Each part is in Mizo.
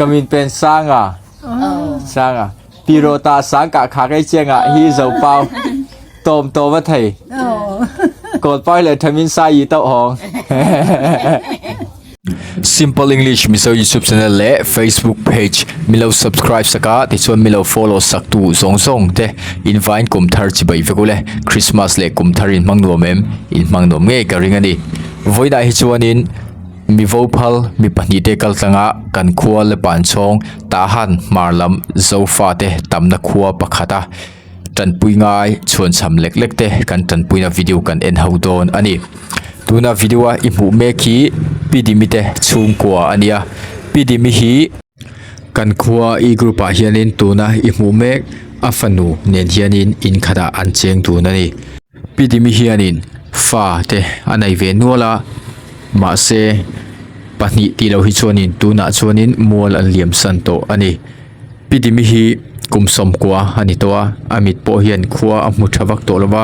Ka min pen Sanga. Sanga. Pi Rota sang ka kha kai chianga hi zo pau. Tawm tawm a thei. Kawl pai le thamin sa yi tau hong. Simple English Mizo YouTube channel leh Facebook page milo subscribe saka tichuan milo follow sak tu zawng zawng te in vain kum thar chibai vek ule Christmas leh kum thar in hmang nuam em in hmang nuam ngei ka ring ani vawiinah hi chuanin mi vo phal mi pahnihte kal tlanga kan khua le pan chhawng Tahan hmar lam Zofa te tamna khua pakhat a tanpui ngai chhuanchham lek lek te kan tanpuina video kan en ho dawn a ni tuna video a i hmuh mek hi Pi Dimi te chhungkua a nia Pi Dimi hi kan khua e group ah hianin tuna i hmuh mek a fanu nen hianin in khatah an cheng dun a ni Pi Dimi hianin fa te a nei ve nual a mahse pahnih tih loh hi chuanin tunah chuanin mual an liam san tawh a ni. Pi Dimi hi kum sawmkua a ni tawh a, a mit pawh hian khua a hmu tha vak tawh lo va,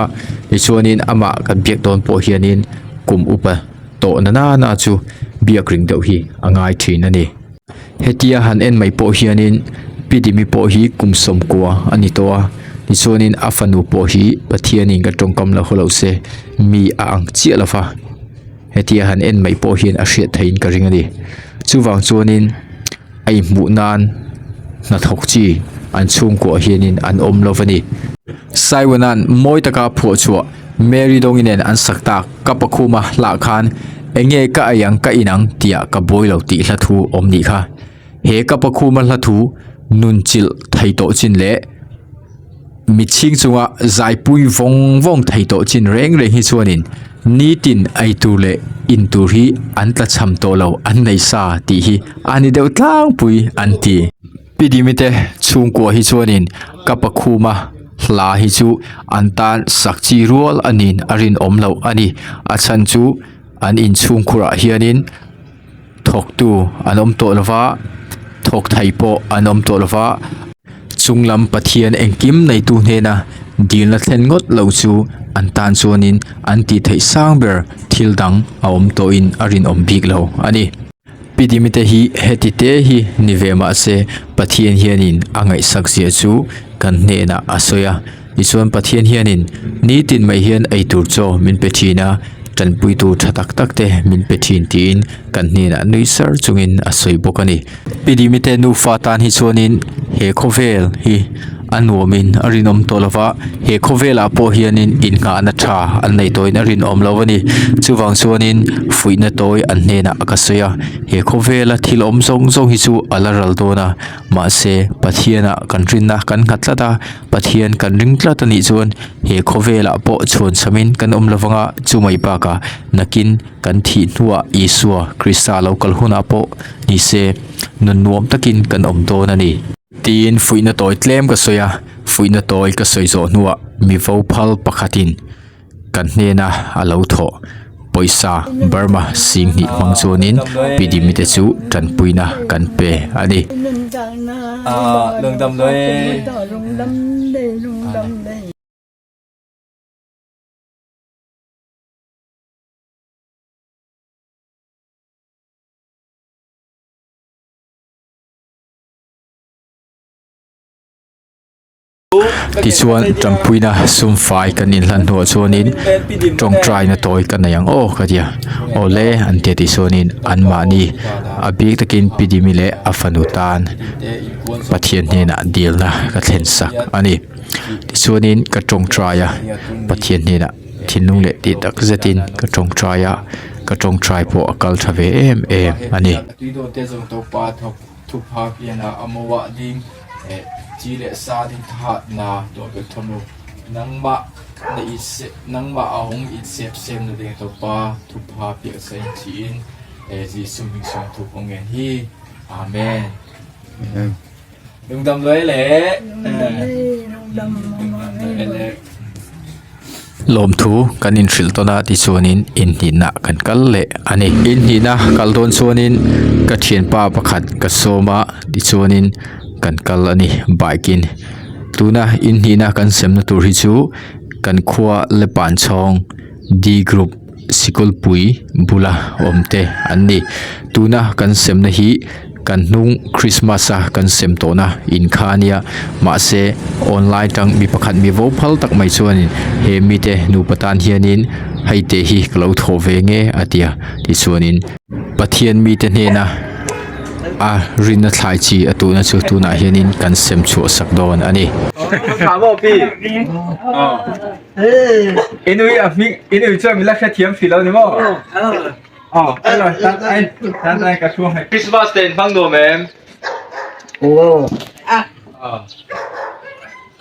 tichuanin amah kan biak dawn pawh hianin kum upa tawh na nana chu biak ring deuh hi a ngai thin a ni. Hetia han en mai pawh hianin Pi Dimi pawh hi kum sawmkua a ni tawh a, tichuanin a fanu pawh hi Pathianin ka tawngkam lo haw lo se mi a ang chiah lo va, hetia han en mai pawh hian a hriat theihin ka ring a ni. Chuvang chuanin. a inhmuh nan hnathawk chi an chhungkuah hianin an awm lo a ni. Saiwana'n mawi taka phuah chhuah Mary Dawngi nen an sak tak ka pakhuma hlah khan enge ka ei ang ka in ang tihah ka buai lo tih hla thu awm nih kha. He ka pakhuma hla thu nun chilh thei tawh chin leh Mitchhing chunga zaipui vawng vawng thei tawh chin reng reng hi chuanin nitin ei tur leh in tur hi an tla cham tawh lo an nei sa tih hi a ni deuh tlangpui an ti. Pi Dimi te chhungkua hi chuanin ka pakhuma hla hi chu an tan sak chi rual a niin a rinawm loh a ni. A chhan chu an inchhungkhurah hianin thawktu an awm tawh lova thawk thei pawh an awm tawh lova. Chunglam Pathian engkim neitu hnena dilna thlen ngawt lo chu an tan chuanin an tih theih sang ber thil dang a awm tawhin a rinawm bik lo a ni. Pi Dimite hi heti te hi ni ve mah se Pathian hianin a ngaihsak zia chu kan hnenah a sawi a. Tichuan Pathian hianin nitin mai hian eitur chaw min pe thin a, tanpuitu tha tak tak te min pe thin tiin kan hnenah nui sar chungin a sawi bawk a ni. Pi Dimite nufa tan hi chuanin he khawvel hi a nuamin a rinawm tawh lo va, he khawvelah pawh hianin innghahna tha an nei tawhin a rinawm lo a ni. Chuvang chuanin fuihna tawi an hnenah ka sawi a, he khawvela thil awm zawng zawng hi chu a la ral dawn a, mahse Pathianah kan rinna kan nghat tlat a. Pathian kan ring tlat a nih chuan he khawvelah pawh chhuan chhamin kan awm lovang a, chumai bakah nakin kan thih hnuah Isua Krista lo kal hunah pawh ni se nun nuam takin kan awm dawn a ni. Tiin fuihna tawi tlem ka sawi a, fuihna tawi ka sawi zawh hnuah mi vo phal pakhatin Kan hnena a lo thawh pawisa Burma sing hnih hmang chuanin Pi Dimi te chu tanpuina kan pe a ni. Tichuan tanpuina sum fai kan inhlan hnuah chuanin tawngtaina tawi ka nei ang aw ka ti a awle an ti a tih chuanin anmahni a bik takin Pi Dimi leh a fanu tan Pathian hnenah dilna ka thlen sak a ni tichuanin ka tawngtai a Pathian hnenah thinlung leh tih tak zetin ka tawngtai a ka tawngtai pawh a kal tha ve em em a ni. Chi leh sa ding tha na tuah pek tham u. Nangmah na i nangmah a hung in sep sem na ding to pa thupha piak sa in chi in Jesuh hming sawng thu ko ngen hi. Amen. Lungdam loi le. Lungdam le. Lawmthu kan inhrilh tawn a tichuanin inhnihna kan kal leh a ni. Inhnihna kal dawn chuanin ka thianpa pakhat ka sawm a tichuanin kan kal a ni bike in. Tuna inhnihna kan semna tur hi chu kan khua Lepanchhawng D group sikul pui bula awm te an ni. Tuna kan semna hi. Kan hnung Christmas a kan sem tawhna in kha a nia mahse online tang mi pakhat mi vo phal tak mai chuanin he mite nupa tan hianin hei te hi ka lo thawh ve nge a ti a tichuanin Pathian mite hnena a rinna thlai chi a tuhna chu tunah hianin kan sem chhuah sak dawn a ni. Christmas te in hmang nuam em?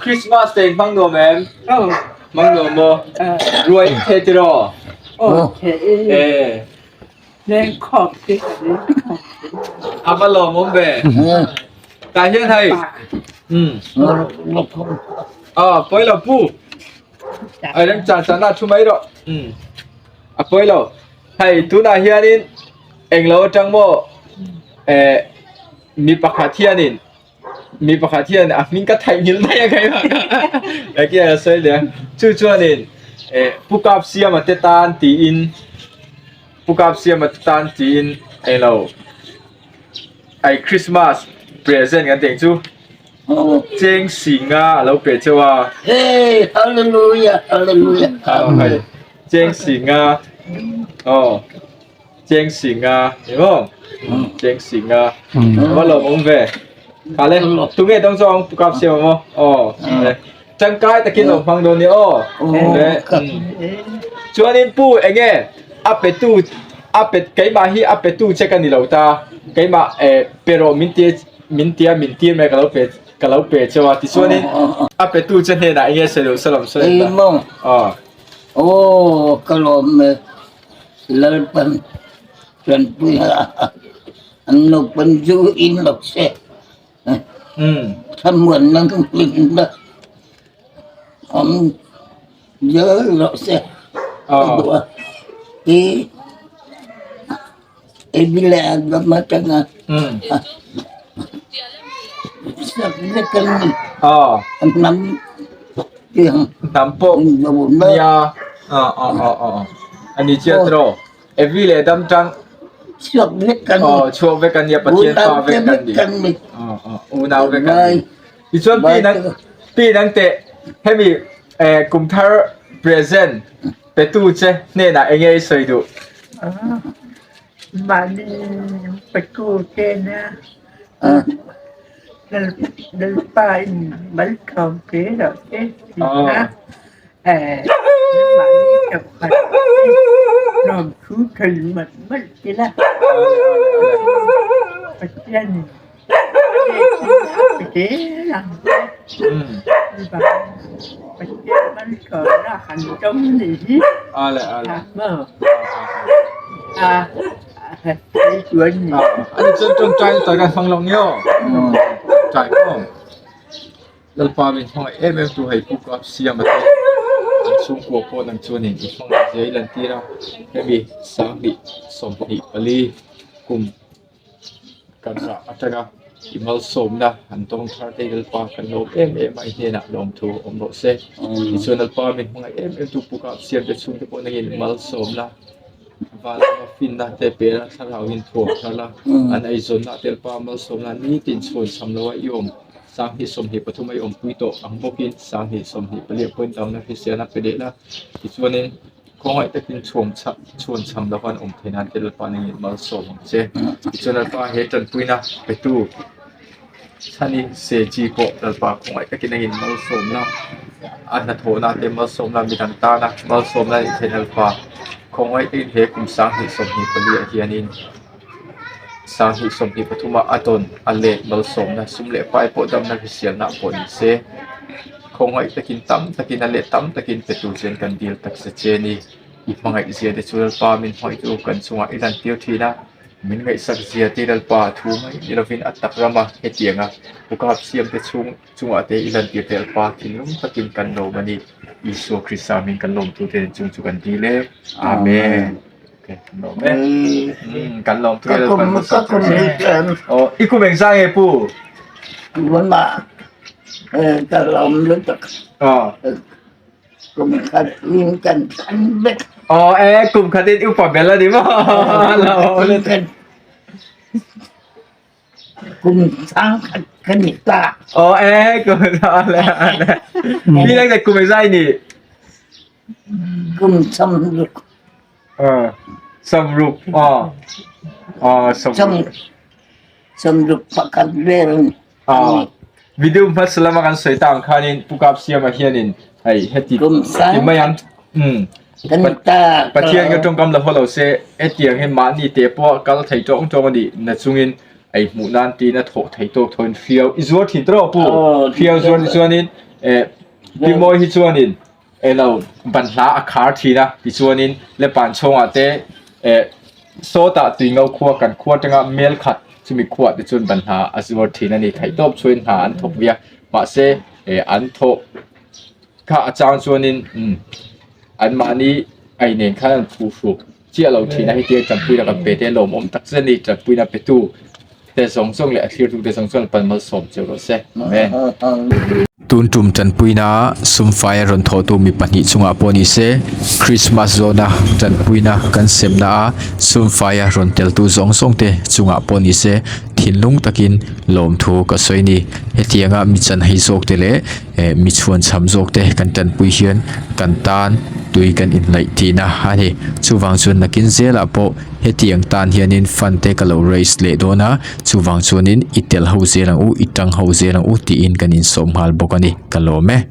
Christmas te in hmang nuam em? Hmang nuam maw? Ruai in theh tiraw? E. A va lawmawm ve. Tah hian hei. Aw pawi lo pu. A remchang chana thu mai rawh. A pawi lo. Hei tunah hianin englo atang maw eh mi pakhat hianin mi pakhat hian a hming ka theihnghilh daih a keimah kha enge a sawi leh a chu chuanin eh pu kap siama te tan tiin pu kap siama te tan tiin englo ai Christmas present kan tih ang chu. Cheng singa a lo pe cheu a. Hey, hallelujah, hallelujah. Amen. Cheng singa. Oh. Cheng singa, hiểu không? Cheng singa. Có lồng ông về. Khá lên. Tu nghe đông cho ông cặp siêu không? Oh. Tangkai takin lo hmang dawn ni aw. Chuanin pu enge a petu a pet keimah hi a petu che ka ni lo ta. Keimah eh pe rawh min ti min tia min tir mai ka lo pe ka lo pe cheu a tichuanin a petu che hnenah enge sawi loh salam sawi ta. Maw. Aw ka lawm e Lalpan Tanpuia an naupan zu in lo se. Thlamuanna hlimna awm zel rawh se a duh a hi Ebile a dam atanga sak vek a ni a hnam tiang hnam pawh nia a ni chiah tiraw. Evi leh dam tang. Chhuak vek kan ni. Aw chhuak vek kan ni a Pathian fa vek kan ni. Kan ni. Unau vek kan ni. Tichuan pi nang pi nang teh hemi eh kum thar present petu che hnenah enge i sawi duh. Mahni petu te na Lalpa in malsawm te loh te ti kha. Ani chuan tawngtai na kan hmang lo nge aw tawngtai maw. Lalpa min hmangaih em em tu hei pu kap siam a te an chhungkua pawh nang chuanin i hmangaih zia i lantir a hemi 20 24 kum kan rah atanga i malsawmna an tawng thar te Lalpa kan lawm em em a i hnenah lawmthu awm rawh se tichuan Lalpa min hmangaih em em tu pu kap siam te chhungte pawh nangin malsawmna Van lama finna te pe la thlarau in thuam thar la an eizawnna te Lalpa malsawmna nitin chhawn cham lo a i awm. 2023 a i awmpui tawh ang bawkin 2024 pawhin damna hriselna pe leh la tichuanin khawngaih takin chhuam chhah chhuan cham lova an awm theih nan te Lalpa nangin malsawm ang che tichuan Lalpa he tanpuina petu chhani se chi pawh Lalpa khawngaih takin nangin malsawmna a hnathawhna te malsawmna midang tana malsawmna a nih theih Lalpa khawngaih takin he kum 2024 ah hianin. 2023 ah a dawn a let malsawmna sum leh pai pawh damna hriselna pawh ni se khawngaih takin tam takin a let tam takin pe tur chuan kan dil taksa che a ni i hmangaih zia te chu Lalpa min hmangaih chu kan chungah i lan tir thin a min ngaihsak zia te Lalpa thu mai ni lovin a tak rama hetianga bukap siam te chhung chungah te i lan tir te Lalpa thinlung takin kan lawm a ni Isua Krista min kan lawm tu te chung chu kan dil e Amen. Kan lawm thu Ka kum ka kum hi chen. Oh, i kum eng zang e pu? Tunah ka lawm lutuk. Oh. Kum khat in kan than vek. Oh, e kum khat in upa bel ani maw? Lawm lutuk. Kum 30 ka ni ta. Aw e kum ale ale. Pi lang kum zai ni. Kum 60. 60 aw. Aw 60. 61 vel a ni. Aw. Video hmasa lama kan sawi ta ang khanin Pu Kap Siama hianin hei heti ti mai ang. Umm. Pathian ka tawngkam la haw lo se hetiang hi mahni te pawh kal thei tawng tawng a nih na chungin ei hmuh nan tiin a thawh thei tawk thaw in hriau i zuar thin tawh pu. Hriau zuar ni chuanin eh Pi Mawi hi chuanin Elo banhla a khar thin a, tichuanin Lepan chhawngah te eh sawtah tuingo khua kan khua atanga mel khat chumi khuah te chuan banhla a zuar thin a ni. Theihtawp chuan hna an thawk via mahse eh an thawh kha a chang chuanin umm anmahni ei nen khan an phu hruk chiah lo thin a, hetiang tanpuina kan pe te lawmawm tak zet a ni. Tanpuina petu te zawng zawng leh a thlirtu te zawng chuan pan malsawm cheu rawh se. Amen. Tun tum tanpuina sumfai a rawn thawhtu mi pahnih chungah pawh ni se, Krismas zawna tanpuina kan semna a sumfai a rawn teltu zawng zawng te chungah pawh ni se, thinlung takin lawmthu ka sawi ni. Hetianga mi chanhei zawk te leh eh mi chhuanchham zawk te kan tanpui hian kan tan tui kan inlaih tihna a ni. Chuvang chuan nakin zelah pawh Hetiang tan hianin fund te ka lo raise leh dawn a, chuvang chuanin i tel ho zel ang u, i tang ho zel ang u tiin kan insawm nghal bawk a ni, ka lawm e.